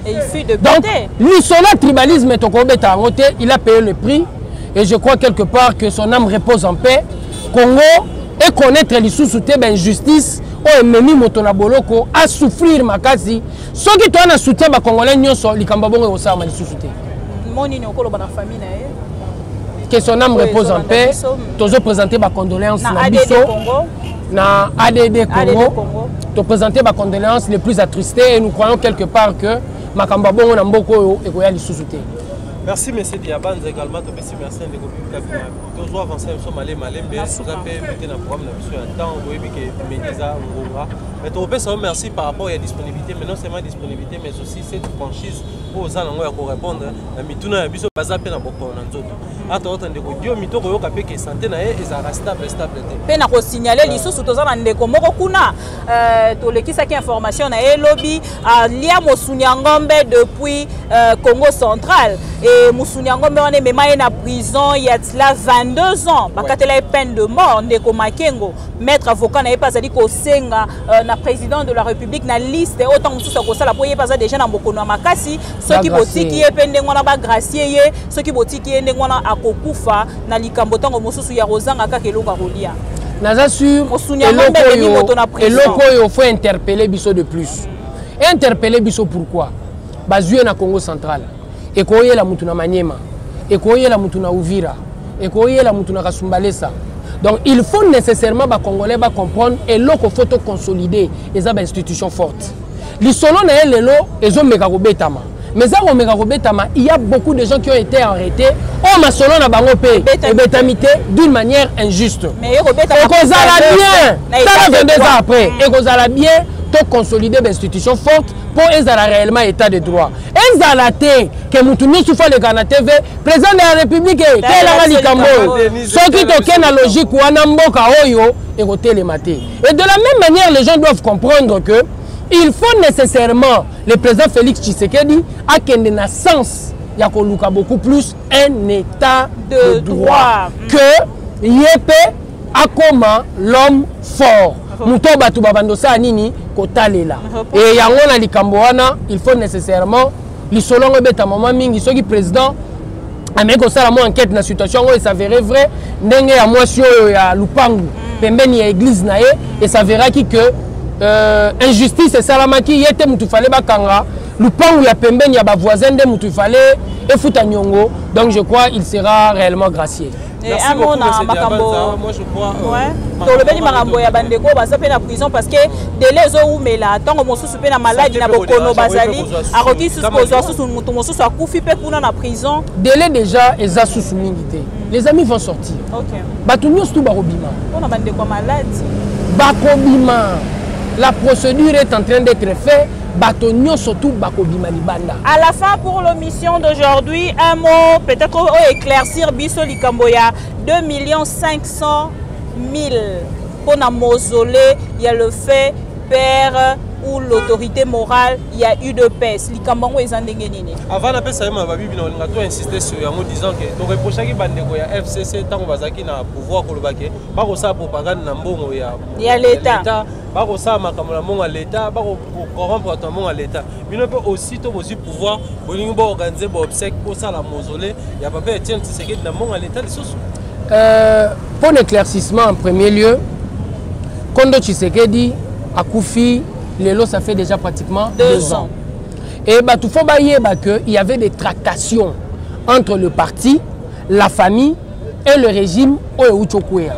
Donc lisolo ya tribalisme, tokobeta yango te. Il a payé le prix et je crois quelque part que son âme repose en paix. Congo econnaître lisusu te bainjustice oyo ememi moto na boloko asouffrir makasi. Soki toya na soutien Bacongolais nyonso, likambo bongo ekosalama lisusu te. Monini okoloba na famille na ye? Que son âme repose en paix. Tozoprésente bacondoléance na biso na ADD Congo, toprésente bacondoléance les plus attristées et nous croyons quelque part que makambo ya bongo na mboka oyo ekoya lisusu te. Merci, monsieur Diabanza. Également topesi merci ndeko Bibika. Tozo avancer biso malembe malembe, toza mpe mete na programme na biso ya temps. Boyebi ke medi eza ngonga, mais tokopesa yo merci par rapport ya disponibilité, mais non seulement disponibilité, mais aussi cette franchise oyo oza nango ya korépondre na mituna ya biso. Baza mpe na bokono na nzoto ata ota ndeko Diomi, tokoyoka mpe ke santé na ye ezalaka stable, stable te. Mpe na kosignale lisusu, toza na ndeko moko kuna, tolekisaki information na ye elobi alia mosuni ya ngombe depuis Congo Central e mosuni ya ngombe wana emema ye na prison ya tila 22 ans, bakatela ye peine de mort. Ndeko Makengo, maître avocat na ye mpe azali kosenga na président de la République na liste oyo ntango mosusu akosala, mpo ye mpe aza déjà na bokono ya makasi. Soki botiki ye mpe ndenge wana, bagracier ye. Soki botiki ye ndenge wana, akokufa na likambo ntango mosusu ya kozanga kaka eloko ya kolia. Naza sur eloko oyo faut interpeller biso de plus, interpeller biso. Pourquoi bazwi ye na Congo Central? Ekoyela mutu na Maniema, ekoyela mutu na Uvira, ekoyela mutu na Kasumbalesa. Donc il faut nécessairement Bacongolais bacomprendre eloko faut toconsolider, eza bainstitution forte. Lisolo na ye lelo ezomeka kobetama, mais eza komeka kobetama. Il y a beaucoup de gens qui ont été arrêtés oyo masolo na bango mpe ebetami te d'une manière injuste. Ekozala bien, tala 22 ans après, ekozala bien toconsolider bainstitution forte mpo ezala réellement état de droit. Ezala te ke mutu nyonso fo aleka na TV, président de la République telanga likambo oyo. Soki toke na logique wana, mboka oyo ekotelema te. Et de la même manière, les gens doivent comprendre que il faut nécessairement le président Félix Tshisekedi akende na sens ya koluka beaucoup plus un état de droit, que ye mpe akoma l'homme fort, moto oyo bato babanda osala nini kotalela. E yango na likambo wana, il faut nécessairement lisolo yango ebetama mwa mingi. Soki président ameki kosala mwa enquête na situation yango, es'avérer vrai ndenge ya mwasi oyo ya lupangu pembeni ya église na ye, es'avéraki que injustice esalamaki. Ye te mutu fale bakanga, lupangu ya pembeni ya bavoisin nde mutu fale efuta niongo. Donc je crois il sera réellement gracié. Amona makambo tolobeli, makambo ya bandeko baza mpe na prison, parce que délai ezowumela. Ntango mosusu mpe na maladi na bokono bazali, akoki susu kozwa susu moto mosusu akufi mpe kuna na prison. Délai déjà eza susu mingi te. Les amis vont sortir, bato nyonso tu bakobima. Mpona bandeko ya maladi. Bakobima, la procédure est en train d'être faite, bato nyonso tu bakobima libanda. À la fin, pour l'émission d'aujourd'hui, un mot peut-être oyo éclaircir biso likambo ya 2 500 000. mpona mausolée ya le fait père ou l'autorité morale ya UDPS. Likambo yango eza ndenge nini? Avant napesa ye maloba, bibi, na olinga to insister sur yango, disant ke toreprochaki bandeko ya FCC ntango bazalaki na pouvoir, koloba ke bakosala propagande na mbongo ya ya l'État, bakosala makambo na mbongo ya l'État, bakocorrompre bato na mbongo ya l'État. Bino mpe aussi to bozwi pouvoir, bolingi boorganiser baobsèques, bosala mausolée ya papa Etienne Tshisekedi na mbongo ya l'État lisusu. Pour l'éclaircissement, en premier lieu, Kondo Tshisekedi akufi lelo, ça fait déjà pratiquement 2 ans. Et bato faut bayeba que il y avait des tractations entre le parti, la famille et le régime oyo euti okweya.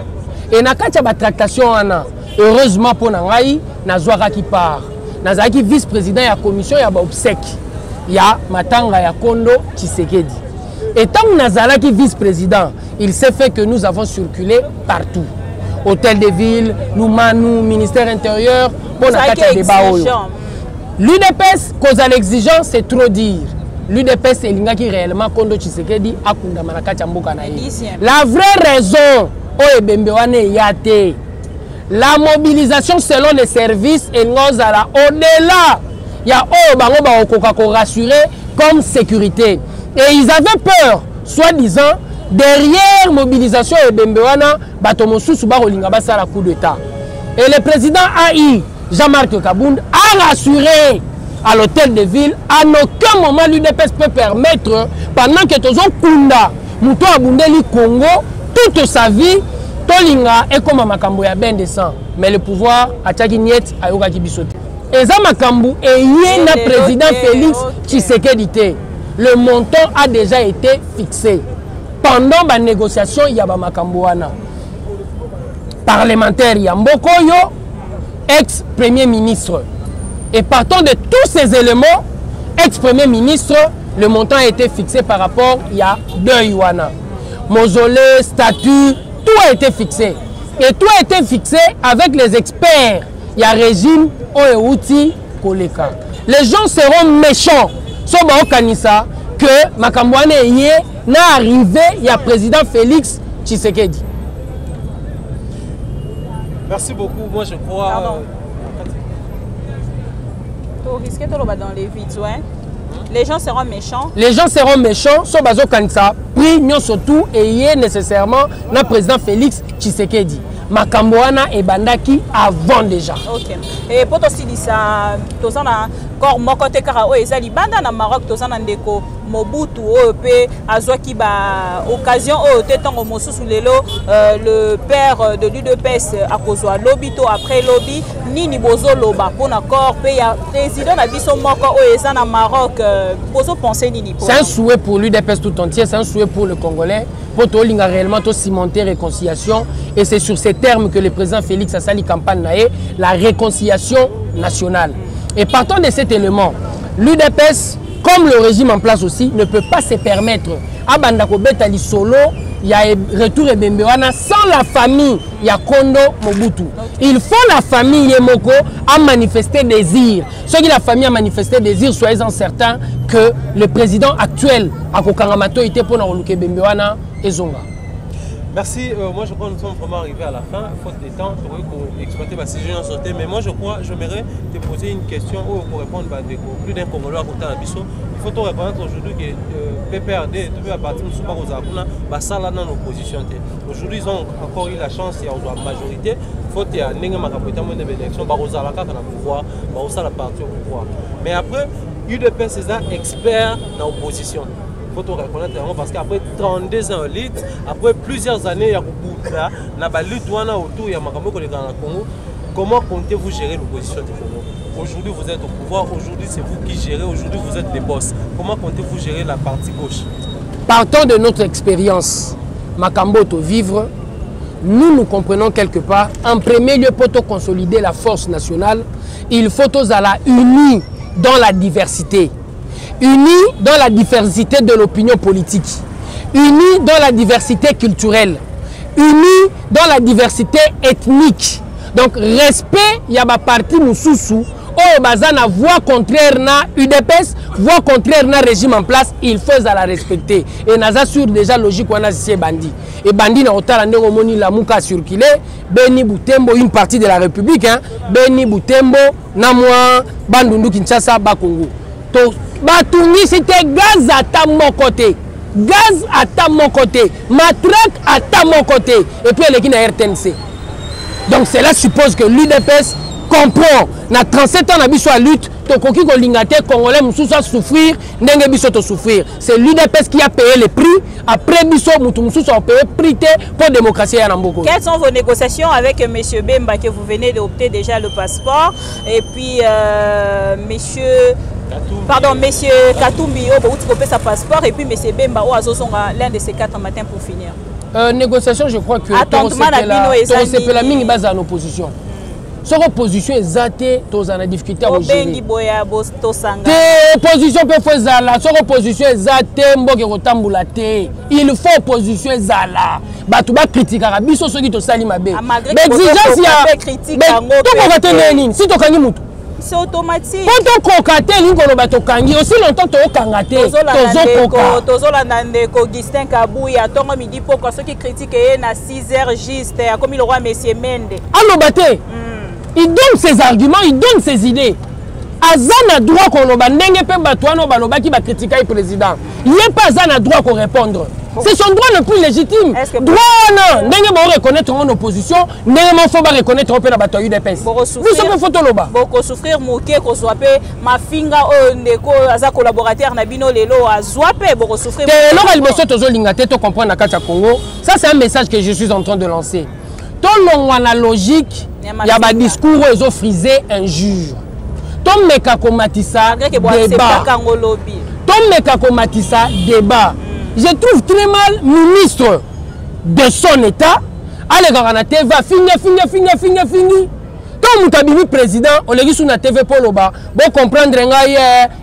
Et na kati ya batractation wana, heureusement mpo na ngai, nazwakaki part, nazalaki vice-président ya commission ya baobsèques ya matanga ya Kondo Tshisekedi. Et ntango nazalaki vice-président, il s'est fait que nous avons circulé partout, hôtel de ville, Lumanu, ministère intérieur, mpo na kati ya débat oyo. L'UDPS, kozala exigeant, c'est trop dire. L'UDPS elingaki réellement Kondo Tshisekedi akundama na kati ya mboka na ye. La vraie raison oyo ebembe wana eya te, la mobilisation selon les services elinga ozala au-delà ya oyo bango bakokoka korassurer comme sécurité, et ils avaient peur, soi-disant derrière mobilisation ebembe wana, bato mosusu bakolinga basala coup d'état. Et le président AI Jean-Marc Kabund a rassuré à l'hôtel de ville: en aucun moment l'UDPS peut permettre, pendant que tozokunda moto abundeli Congo toute sa vie, tolinga ekoma makambo ya bain de sang. Mais le pouvoir atiaki niet, ayokaki biso te. Eza makambo eye na président Félix Tshisekedi te. Le montant a déjà été fixé pendant banégociation ya bamakambo wana. Parlementaire ya mboka oyo, ex premier ministre, et partant de tous ces éléments, ex premier ministre, le montant a été fixé par rapport ya deuil wana, mausolée, statut, tout a été fixé, et tout a été fixé avec les experts ya régime oyo euti koleka. Les gens seront méchants so baokanisa que makambo wana eye na arrivée ya président Félix Tshisekedi. Merci beaucoup. Moi, je crois. Pardon. Torisquer toloba dans les vides, ouais. Les gens seront méchants. Les gens seront méchants so bazokanisa prix nyonso tout eye nécessairement na président Félix Tshisekedi. Makambo wana ebandaki avant déjà. Ok, e mpo tosilisa, toza na corps moko te kaka oyo eza libanda na Maroc. Toza na ndeko Mobutu oyo mpe azwaki ba occasion oyo te. Ntango mosusu lelo le père de l'UDPS akozwa lobi to après lobi. Nini bozoloba mpona corps mpe ya président na biso moko oyo eza na Maroc? Bozopense nini? C'est un souhait pour l'UDPS tout entier, c'est un souhait pour le Congolais, pour tolinga réellement tocimenter réconciliation. Et c'est sur ces termes que le président Félix asali campagne na ye, la réconciliation nationale. Et partant de cet élément, l'UDPS, comme le régime en place aussi, ne peut pas se permettre abanda kobeta lisolo ya retour ebembe wana sans la famille ya Kondo Mobutu. Il faut la famille ye moko a manifesté désir. Soki la famille a manifesté désir, soyez-en certain que le président actuel akokanga matoi te mpona koluka ebembe wana ezonga. Merci. Moi, je crois que nous sommes vraiment arrivés à la fin. Faute de temps, tu exploiter ma sujet en sauté. Mais moi, je crois, j'aimerais te poser une question pour répondre bah, plus d'un Congolais à côté de biso. Il faut te reconnaître aujourd'hui que PPRD, tout le parti, basala dans l'opposition. Aujourd'hui, ils ont encore eu la chance, il y a une majorité. Faut qu'il y ait une élection, bazala kaka na pouvoir, la parti au pouvoir. Mais après, UDPS c'est un expert dans l'opposition. Faut te reconnaître, parce qu'après 32 ans lutte, après plusieurs années ya kobuta na balutte wana autour ya makambo koleka na Congo, comment comptez-vous gérer l'opposition du Congo? Aujourd'hui, vous êtes au pouvoir, aujourd'hui, c'est vous qui gérez, aujourd'hui, vous êtes les boss. Comment comptez-vous gérer la partie gauche? Partant de notre expérience, makambo tovivre, nous, nous comprenons quelque part, en premier lieu, pour consolider la force nationale, il faut tozala unis dans la diversité, unis dans la diversité de l'opinion politique, unis dans la diversité culturelle, unis dans la diversité ethnique. Donc respect ya baparti mosusu. oyo baza na voix contraire na UDPS, voix contraire na régime en place, il faut ezala respecter. Et naza sur déjà logique wana si ebandi. Ebandi na otala ndenge omoni Lamuka circuler, Beni Butembo, une partie de la République, hein, Beni Butembo, na mwa Bandundu Kinshasa Bakongo. To batungisi te gaz ata moko te. Gaz ata moko te, matraque ata moko te, et puis eleki na RTNC. Donc cela suppose que l'UDPS comprend na 37 ans na biso ya lutte, tokoki kolinga te congolais mosusu asouffrir ndenge biso tosouffrir. C'est l'UDPS qui a payé le prix. Après biso, motu mosusu apaye prix te mpo démocratie ya na mboka. Quelles sont vos négociations avec M. Bemba que vous venez d'opter déjà le passeport et puis monsieur Katumbi. Pardon, monsieur Katumbi oyo bouti kopesa passeport et puis monsieur Bemba oyo azozonga l'un de ces quatre matins pour finir? Négociation, je crois que Attendement na bino eza tosepela nini? Mingi bazala na opposition. Soki opposition eza te, tozala na difficulté ya obengi kogérer. Boya tosanga. Te, opposition mpe faut ezala. Soki opposition eza te, mboka ekotambola te. Il faut opposition ezala, bato bakritikaka biso soki tosali mabe. Ah, malgré Baexigence bozokoka ya mpe critique yango mpe tokoka te te. ndenge nini si tokangi mutu? C'est automatique. Mpo tokoka te elingi koloba tokangi. Aussi longtemps tookanga te, Tozolanda ndeko tozokoka. Tozolanda ndeko Augustin Kabuya ntongo midi pokwa. Soki critique eye na 6 heures juste, akomi le roi monsieur Mende. Aloba te, il donne ses arguments, il donne ses idées, aza na droit koloba. Ndenge mpe bato wana oyo balobaki, bakritika ye président, ye mpe aza na droit korépondre, c'est son droit le plus légitime. Est-ce que- Droit wana, ndenge baoreconnaître yango na opposition, ndenge mo faut bareconnaître yango mpe na bato ya UDPS. Biso mpe faut toloba. Bokosouffrir moke kozwa mpe mafinga oyo ndeko oyo aza collaborateur na bino lelo azwa mpe, bokosouffrir. Te, eloko ya liboso tozolinga te tocomprendre na kati ya Congo, ça c'est un message que je suis en train de lancer: tolongwa na logique Ya ya mafinga. Badiscours oyo ezofrise injure. Tomeka komatisa Malgré que débat. boacceptaka yango lobi. Tomeka komatisa débat. Je trouve très mal ministre de son état alekaka na TV, afingi, afingi, afingi, afingi, afingi. To moto abimi président, oleki su na TV mpo oloba bocomprendre ngai,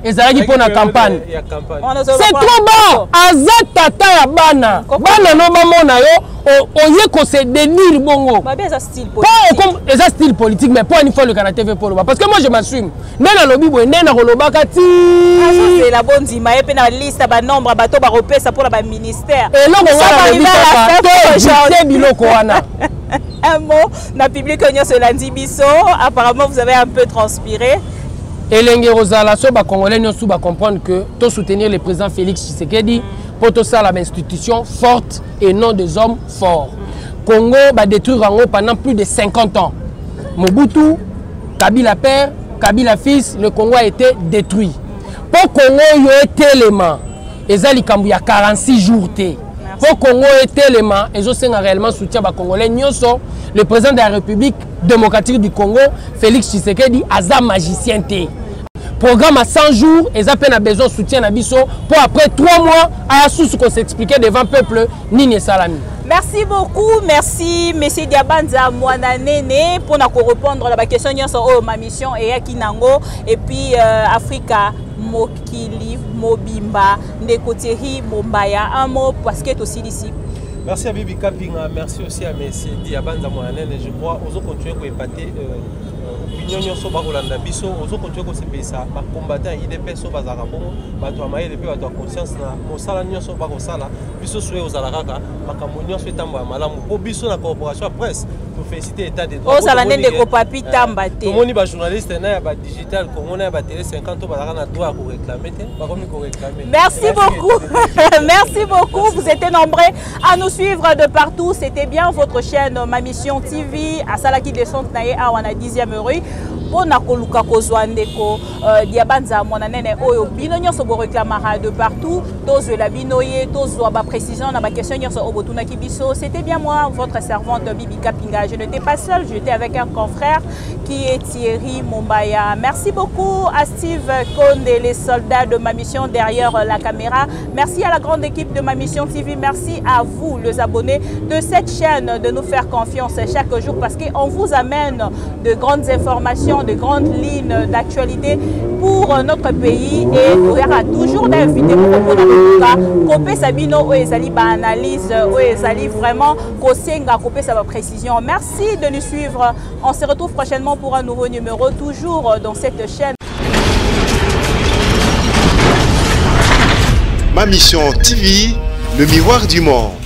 ezalaki mpo na campagne. Ya campagne. Wana ozoloba C'est trop bas. Aza tata ya bana. Bana no bamona yo oye kose dédire bongo. Babe, eza style Po politique. eza style politique, mais mpo ani faut oleka na TV mpo oloba? Parce que moi je m'assume. Nde nalobi boye, nde nakolobaka ti Azozela bondima ye mpe na liste ya banombre ya bato bakopesa mpona baministère. Eloko nga nalobi kaka, toévite biloko wana. Un mot na public nyonso elandi biso. Apparemment vous avez un peu transpiré. Elenge kozala so bacongolais nyonso bacomprendre que tosoutenir le président Félix Tshisekedi mpo tosala bainstitution forte et non des hommes forts. Congo badétruire yango pendant plus de 50 ans. Mobutu, Kabila père, Kabila fils, le Congo a été détruit. Mpo Congo oyo etelema, eza likambo ya 46 jours te. Mpo Congo etelema, ezosenga réellement soutien bacongolais nyonso. Le président de la République démocratique du Congo, Félix Tshisekedi, aza magicien te. Programme à 100 jours eza mpe na besoin soutien na biso mpo après 3 mois aya susu kos'expliquer devant peuple nini esalami. Merci beaucoup, merci monsieur Diabanza Mwana Nene pour na répondre à la question nyonso oyo Ma Mission eyaki nango et puis Africa mokili mobimba. Ndeko Thierry Mombaya, un mot parce que tosilisi. Merci à Bibi Kapinga, merci aussi à monsieur Diabanza Mwanene. Je crois ozo continuer ko épater opinion nyonso bakolanda biso, ozo continuer kosepelisa bacombattant ya UDPS oyo bazalaka bongo bato ya mayele mpe bato ya conscience na mosala nyonso bakosala. Biso soye ozala kaka makambo nyonso etambo ya malamu mpo biso na corporation ya presse tofélicité état de droit. Ozala nde ndeko Papi Tamba te. Tomoni bajournaliste na ya badigital Congo na ya batele 50 oyo bazalaka na droit ya koréclame te, bakomi koréclame. Merci beaucoup. Merci beaucoup. Vous étiez nombreux à nous suivre de partout. C'était bien votre chaîne Ma Mission TV. Asalaki descente na ye awa na 10e rue mpona koluka kozwa ndeko Diabanza Mwana Nene oyo bino nyonso boréclamaka de partout. Tozwela bino ye, tozwa baprécision na baquestion nyonso oyo botunaki biso. C'était bien moi, votre servante Bibi Kapinga. Je n'étais pas seule, j'étais avec un confrère qui est Thierry Mombaya. Merci beaucoup à Steve Konde, les soldats de Ma Mission derrière la caméra. Merci à la grande équipe de Ma Mission TV. Merci à vous, les abonnés de cette chaîne, de nous faire confiance chaque jour parce qu'on vous amène de grandes informations. informations de grandes lignes d'actualité pour notre pays et toyaka toujours na invité moko mpona koluka kopesa bino oyo ezali baanalyse oyo ezali vraiment kosenga kopesa baprécision. Merci de nous suivre. On se retrouve prochainement pour un nouveau numéro, toujours dans cette chaîne. Ma Mission TV, le miroir du monde.